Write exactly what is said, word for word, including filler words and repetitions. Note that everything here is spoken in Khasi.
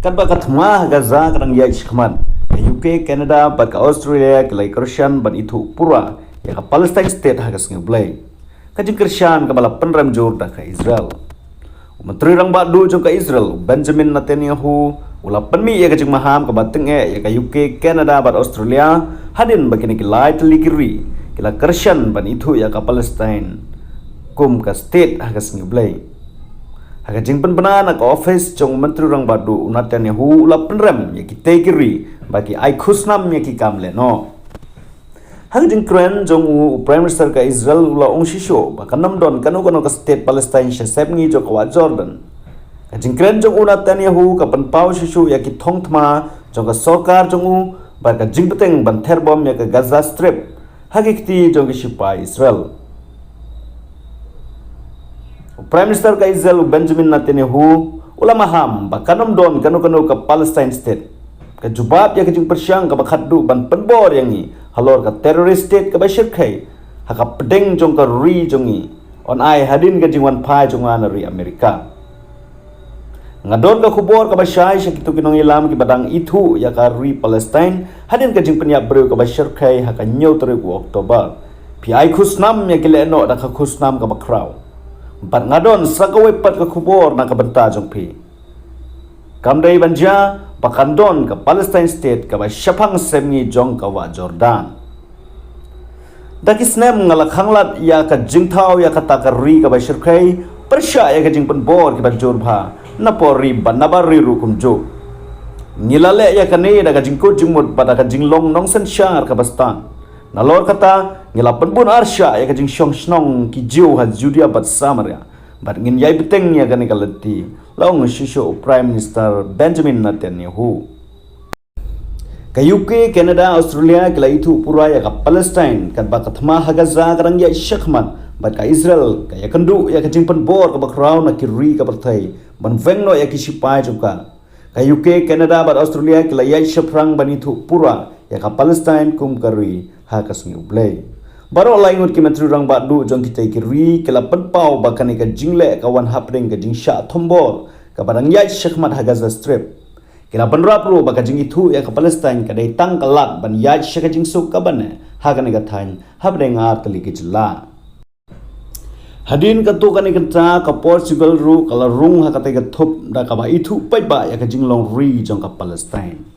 Katba ka thma ha Gaza ka dang ïaid shakhmat, ka U K, Canada bad ka Australia ki la kyrshan ban ithuh pura ïa ka Palestine State ha ka Sngi U Blei. Ka jingkyrshan kaba la pynrem jur da ka Israel. U Myntri Rangbah Duh jong ka Israel, u Benjamin Netanyahu, u la pynmih ïa ka jingmaham kaba tyngeh ïa ka U K, Canada bad Australia, hadien ba kine ki lai tylli ki ri ki la kyrshan ban ithuh ïa ka Palestine kum ka state ha ka Sngi U Blei. Ha ka jingpynbna na ka office jong u Myntri Rangbah Duh, u Netanyahu u la pynrem ïa kitei ki ri ba ki ai khusnam ïa ki kam lehnoh. Ha ka jingkren jong u, u Prime Minister ka Israel u la ong shisha ba kan ym don kano kano ka state Palestine sha sepngi jong ka wah Jordan. Ka jingkren jong u Netanyahu ka pynpaw shisha ïa ki thong thma jong ka sorkar jong u bad ka jingbteng ban ther bom ïa ka Gaza Strip ha ki kti jong ki shipai Israel. U Prime Minister ka Israel, u Benjamin Netanyahu, u la maham ba kan ym don kano kano ka Palestine State. Ka jubab ïa ka jingpyrshang kaba khatduh ban pynbor ïa ngi halor ka terrorist state kaba shyrkhei ha ka pdeng jong ka ri jong ngi, yn ai hadien ka jingwan phai jong nga na ri Amerika. Nga don ka khubor kaba shai sha kito ki nongïalam kiba dang ithuh ïa ka ri Palestine hadien ka jingpynïap briew kaba shyrkhei ha ka hynñiew tarik u October. Phi ai khusnam ïa ki lehnoh da ka khusnam kaba khraw. Bad nga don sa kawei pat ka khubor na ka bynta jong phi. Kam dei ban jia ba kan don ka Palestine State kaba shaphang sepngi jong ka wah Jordan. Da ki snem nga la khanglad ïa ka jingthaw ïa kata ka ri kaba shyrkhei, pyrshah ïa ka jingpynbor kiba jur bha na por ri bad na bar ri ruh kumjuh. Ngi la leh ïa kane da ka jingkut jingmut bad da ka jinglong nongsynshar kaba stad. Nalor kata, ngi la pynbun arshah ïa ka jingshong shnong ki Jiw ha Judia bad Samaria. Bad ngin ïai bteng ïa kane ka lynti, la ong shisha u Prime Minister Benjamin Netanyahu. Ka U K, Canada, Australia ki la ithuh pura ïa ka Palestine, katba ka thma ha Gaza ka dang ïaid shakhmat bad ka Israel ka ïakynduh ïa ka jingpynbor kaba khraw na ki ri ka pyrthei ban weng noh ïa ki shipai jong ka. Ka U K, Canada bad Australia ki la ïaid shaphrang ban ithuh pura ïa ka Palestine kum ka ri ha ka Sngi U Blei. Baroh lai ngut ki Myntri Rangbah Duh jong kitei ki ri ki la pynpaw ba kane ka jingleh ka wan hapdeng ka jingshah thombor kaba dang ïaid shakhmat ha Gaza Strip. Ki la bynrap ruh ba ka jingithuh ïa ka Palestine ka dei tang ka lad ban ïaid sha ka jingsuk kaba neh ha kane ka thaiñ hapdeng ar tylli ki jylla. Hadien katto katne kynta, ka Portugal ruh ka la rung ha katei ka thup da kaba ithuh paidbah ïa ka jinglong ri jong ka Palestine.